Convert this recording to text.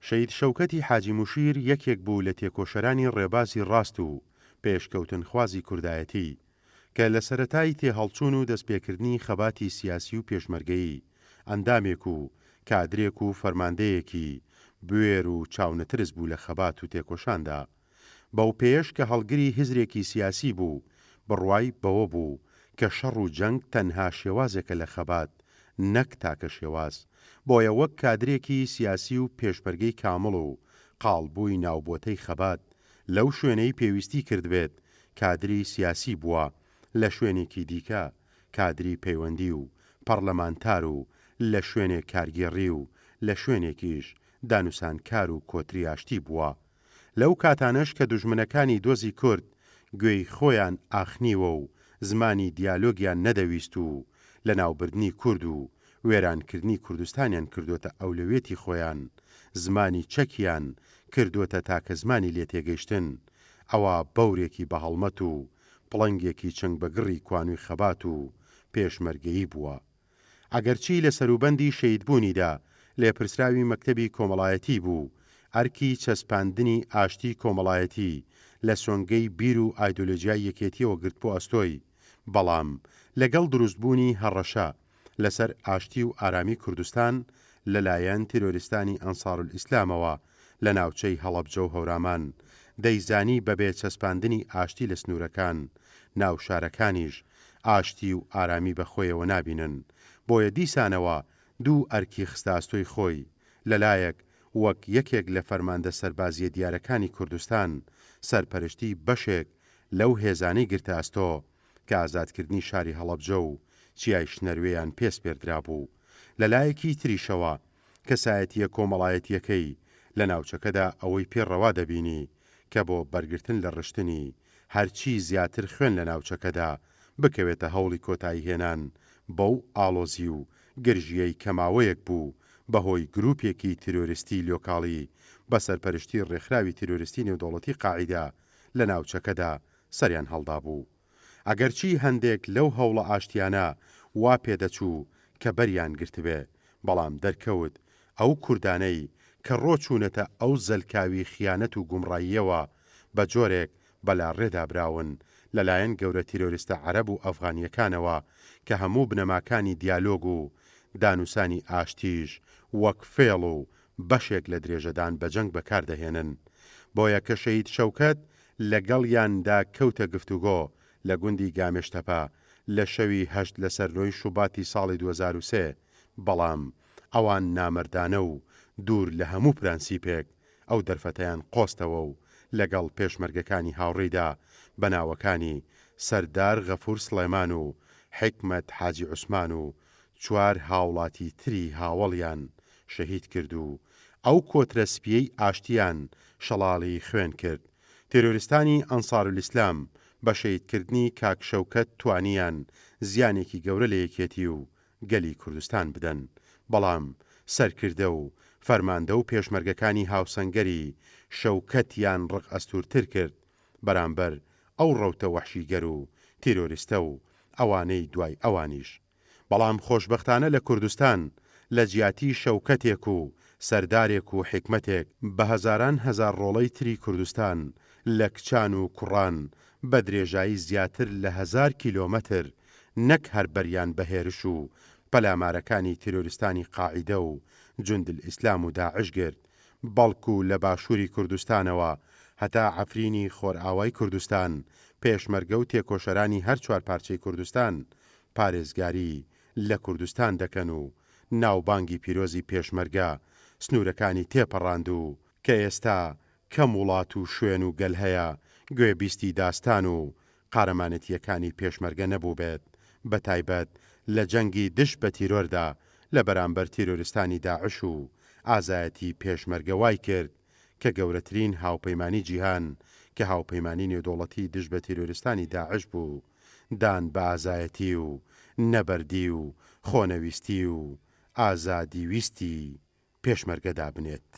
شەهید شەوکەتی حاجی موشیر یەکێک بوو لە تێکۆشەرانی ڕێبازی ڕاست و پێشکەوتنخوازی کوردایەتی، کە لە سەرەتای تێهەڵچوون و دەستپێکردنی خەباتی سیاسی و پێشمەرگەیی، ئەندامێک و کادرێک و فەرماندەیەکی بوێر و چاونەترس بوو لە خەبات و تێکۆشاندا. بەوپێیەش کە هەڵگری هزرێکی سیاسی بوو، بڕوای بەوە بوو کە شەڕ و جەنگ تەنها شێوازێکە لە خەبات نەک تاکە شێواز، بۆیە وەک کادرێکی سیاسی و پێشمەرگەی کامڵ و قاڵبووی ناوبۆتەی خەبات، لەو شوێنەی پێویستی کردبێت کادری سیاسی بووە، لە شوێنێکی دیکە کادری پەیوەندی و پەڕلەمانتار و لە شوێنێک کارگێڕی و لە شوێنێکیش دانوسانکار و کۆتری ئاشتی بووە. لەو کاتانەش کە دوژمنەکانی دۆزی کورد گوێی خۆیان ئاخنیوە و زمانی دیالۆگیان نەدەویست و لەناوبردنی کورد و وێرانکردنی کوردستانیان کردۆتە ئەولەویەتی خۆیان، زمانی چەکیان کردۆتە تاکە زمانی لێتێگەیشتن، ئەوا بەورێکی بەهەڵمەت و پڵنگێکی چنگ بەگڕی کوانوی خەبات و پێشمەرگەیی بووە. ئەگەرچی لە سەروبەندی شەهیدبوونیدا لێپرسراوی مەکتەبی کۆمەڵایەتی بوو، ئەرکی چەسپاندنی ئاشتی کۆمەڵایەتی لە سۆنگەی بیر و ئایدۆلۆجیای یەکێتییەوە گرتبووە ئەستۆی، بەڵام لەگەڵ دروستبوونی هەڕەشە لەسەر ئاشتی و ئارامی کوردستان لەلایەن تیرۆریستانی ئەنسارولئیسلامەوە لە ناوچەی هەڵەبجە و هەورامان، دەیزانی بەبێ چەسپاندنی ئاشتی لە سنوورەکان، ناو شارەکانیش ئاشتی و ئارامی بە خۆیەوە نابینن، بۆیە دیسانەوە دوو ئەرکی خستە ئەستۆی خۆی، لەلایەک وەک یەکێک لە فەرماندە سەربازییە دیارەکانی کوردستان سەرپەرشتی بەشێک لەو هێزانەی گرتە ئەستۆ کە ئازادکردنی شاری هەڵەبجە و چیای شنەروێیان پێ سپێردرابوو، لەلایەکی تریشەوە کەسایەتییە کۆمەڵایەتییەکەی لە ناوچەکەدا ئەوەی پێ ڕەوا دەبینی کە بۆ بەرگرتن لە ڕشتنی هەرچی زیاتر خوێن لە ناوچەکەدا بکەوێتە هەوڵی کۆتاییهێنان بەو ئاڵۆزی و گرژییەی کە ماوەیەک بوو بەهۆی گرووپێکی تیرۆریستی لۆکاڵی بە سەرپەرشتی ڕێکخراوی تیرۆریستی نێودەوڵەتی قاعیدە لە ناوچەکەدا سەریان هەڵدابوو. ئەگەرچی هەندێک لەو هەوڵە ئاشتیانە وا پێدەچوو کە بەریان گرتبێ، بەڵام دەرکەوت ئەو کوردانەی کە ڕۆچوونەتە ئەو زەلکاوی خیانەت و گومڕاییەوە بە جۆرێک بە لاڕێدا براون لە لایەن گەورە تیرۆریستە عەرەب و ئەفغانییەکانەوە کە هەموو بنەماکانی دیالۆگ و دانوسانی ئاشتیش وەک فێڵ و بەشێک لە درێژەدان بە جەنگ بەکار دەهێنن. بۆیە کە شەهید شەوکەت لە گەڵیاندا کەوتە گفتوگۆ لە گوندی گامێشتەپە لە شەوی هەشت لەسەر نۆی شوباتی ساڵی 2003، بەڵام ئەوان نامەردانە و دوور لە هەموو پرەنسیپێک ئەو دەرفەتەیان قۆستەوە و لەگەڵ پێشمەرگەکانی هاوڕێیدا بە ناوەکانی سەردار غەفور سڵێمان و حیکمەت حاجی عوسمان و چوار هاوڵاتی تری هاوەڵیان شەهید کرد و ئەو کۆترە سپییەی ئاشتییان شەڵاڵی خوێن کرد. تێرۆریستانی ئەنسارولئیسلام بە شەهیدکردنی کاک شەوکەت توانیان زیانێکی گەورە لە یەکێتی و گەلی کوردستان بدەن، بەڵام سەرکردە و فەرماندە و پێشمەرگەکانی هاوسەنگەری شەوکەتیان ڕق ئەستوورتر کرد بەرامبەر ئەو ڕەوتە وەحشیگەر و تیرۆریستە و ئەوانەی دوای ئەوانیش. بەڵام خۆشبەختانە لە کوردستان لە جیاتی شەوکەتێک و سەردارێک و حیکمەتێک، بە هەزاران هەزار ڕۆڵەی تری کوردستان لە کچان و کوڕان بە درێژایی زیاتر لە هەزار کیلۆمەتر نەک هەر بەریان بە هێرش و پەلامارەکانی تیرۆریستانی قاعیدە و جوندلئیسلام و داعش گرت، بەڵکو لە باشووری کوردستانەوە هەتا عەفرینی خۆرئاوای کوردستان، پێشمەرگە و تێکۆشەرانی هەر چوار پارچەی کوردستان پارێزگاری لە کوردستان دەکەن و ناوبانگی پیرۆزی پێشمەرگە سنوورەکانی تێپەڕاند و کە ئێستا کەم وڵات و شوێن و گەل هەیە گوێبیستی داستان و قارەمانێتییەکانی پێشمەرگە نەبووبێت، بەتایبەت لە جەنگی دژ بە تیرۆردا لە بەرامبەر تیرۆریستانی داعش و ئازایەتی پێشمەرگە وای کرد کە گەورەترین هاوپەیمانی جیهان کە هاوپەیمانی نێودەوڵەتی دژ بە تیرۆریستانی داعش بوو دان بە ئازایەتی و نەبەردی و خۆنەویستی و ئازادیویستی پێشمەرگەدا بنێت.